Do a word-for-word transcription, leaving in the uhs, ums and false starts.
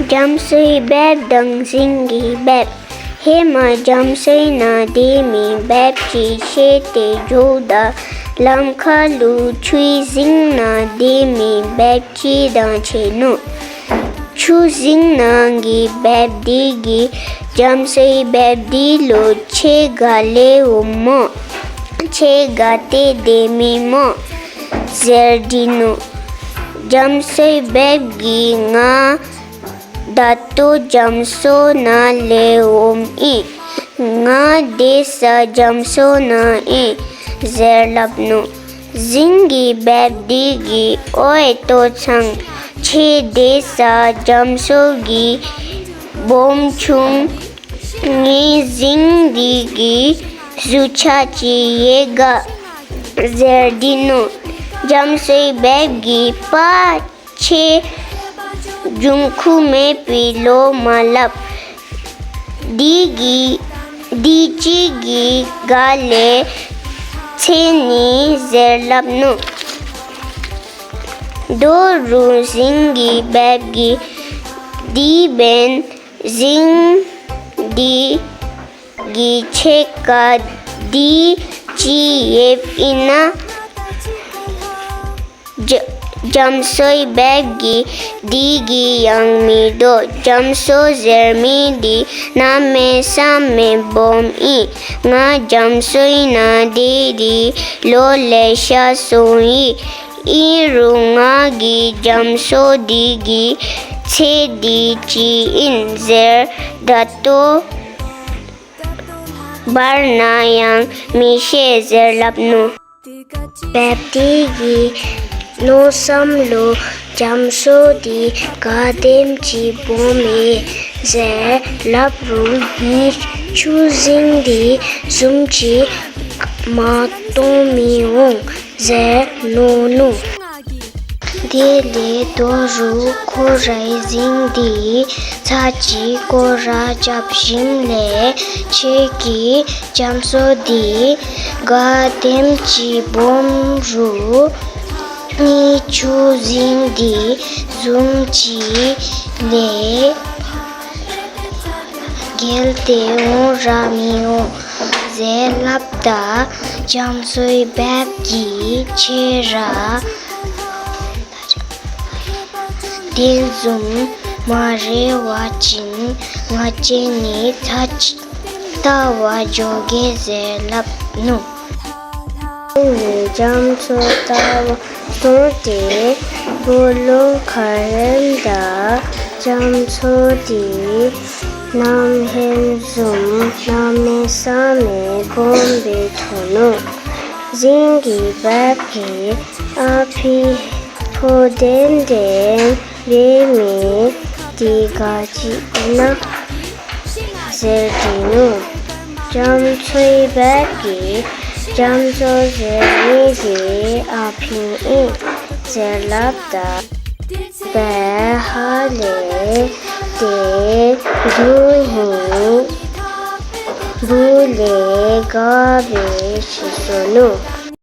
རྒྱ་མཚོའི་འབེབས་དང་གཟིངས་ཀྱི་འབེབས། ཧེ་མ་རྒྱ་མཚོའི་ནང་སྡོད་མི་འབེབས་ཅིག་ཤེད་དེ་འགྱོཝ་ད་ལམ་ཁ་ལུ་ཆུའི་གཟིངས་ནང་སྡོད་མི་འབེབས་ཅིག་དང་ཕྱད་ནུག། ཆུ་གཟིངས་ནང་གི་འབེབས་འདི་གིས་རྒྱ་མཚོའི་འབེབས་འདི་ལུ་ཁྱོད་ག་ལས་འོངམ་སྨོ། ཁྱོད་ག་ཏེ་སྡོད་མི་སྨོ་ཟེར་དྲིས་ནུག། རྒྱ་མཚོའི་འབེབས་ཀྱིས་ང་ད་ལྟོ་རྒྱ་མཚོ་ནང་ལས་འོངམ་ཨིན། ང་སྡོད་ས་རྒྱ་མཚོ་ནང་ཨིན་ཟེར་སླབ་ནུག། གཟིངས་ཀྱི་འབེབས་འདི་གིས་ཨོའི་ལྟོ་ཚང་། ཁྱོད་སྡོད་ས་རྒྱ་མཚོ་གི་སྦོམ་ཆུང་ངེའི་གཟིངས་འདི་གི་ཟུར་ཆ་ཅིག་ཡོད་ག་ཟེར་དྲིས་ནུག། རྒྱ་མཚོའི་འབེབས་ཀྱིས་པ་ཁྱོད་འབྱུང་ཁུངས་མེད་པའི་བློ་མ་སླབ། འདི་གི་འདི་གཅིག་གིས་ག་ལས་ཚད་ནི་ཟེར་སླབ་ནུག། ད་རུང་གཟིངས་ཀྱི་འབེབས་ཀྱིས་འདི་འབདན་གཟིངས་འདི་གི་ཕྱེད་ཀ་འདི་ཅིག་ཡོདཔ་ཨིན་ན། རྒྱ་རྒྱ་མཚོའི་འབེབས་ཀྱིས་འདི་གིས་ཡང་མི་དོ། རྒྱ་མཚོ་ཟེར་མི་འདི་གནམ་མེད་ས་མེད་སྦོམ་ཨིན། ང་རྒྱ་མཚོའི་ནང་སྡོད་དེ་ལོ་ལེ་ཤ་སོང་ཡི། ཨིན་རུང་ང་གིས་རྒྱ་མཚོ་འདི་གི་ཚད་འདི་ཅིག་ཨིན་ཟེར་ད་ལྟོ་བར་ན་ཡང་མི་ཤེས་ཟེར་སླབ་ནུག། འབེབས་འདི་གི་མནོ་བསམ་ལུ་རྒྱ་མཚོ་འདི་ག་དེམ་ཅིག་སྦོམ་ཨིན་ཟེར་སླབ་རུང་ངེའི་ཆུ་གཟིངས་འདི་བཟུམ་ཅིག་མ་མཐོང་མི་འོང་ཟེར་མནོ་ནུག། དེ་ལས་ད་རུང་ཁོ་རའི་གཟིངས་འདི་ཚར་གཅིག་སྐོར་ར་རྐྱབ་ཞིནམ་ལས་ཁྱོད་ཀྱིས་རྒྱ་མཚོ་འདི་ག་དེམ་ཅིག་སྦོམ་རུང་ངེའི་ཆུ་གཟིངས་འདི་བཟུམ་ཅིག་ལས་རྒྱལ་ཏེ་འོང་ར་མི་འོང་ཟེར་སླབ་ད་རྒྱ་མཚོའི་འབེབས་ཀྱིས་ཁྱོད་ར་དེ་བཟུམ་མ་རེ་བ་ཅིན་ང་བཅས་གཉིས་ཚར་གཅིག་ལྟ་བར་འགྱོ་གེ་ཟེར་སླབ་ནུག། ཨ་ནི་རྒྱ་མཚོ་ལྟ་བར་སོང་སྟེ་སྦོ་ལོགས་ཁར་ལྷོདཔ་ད་རྒྱ་མཚོ་འདི་གནམ་ཧོནམ་བཟུམ་གནམ་མེད་ས་མེད་སྦོམ་སྦེ་མཐོང་ནུག། གཟིངས་ཀྱི་འབེབས་ཀྱིས་ཨ་ཕི་ཕོ་ལྡན་ལྡན་འབད་མི་འདི་ག་ཅི་ཨིན་ན་ཟེར་དྲིས་ནུག། རྒྱ་མཚོའི་འབེབས་ཀྱིས་རྒྱ་མཚོ་ཟེར་མི་འདི་ཨ་ཕི་ཨིན་ཟེར་སླབ་ད་འབད་ཧ་ལས་ཏེ་དོན་ཧིང་བུ་ལས་དགའ་བའི་ཤུལ་སོ་ནུག།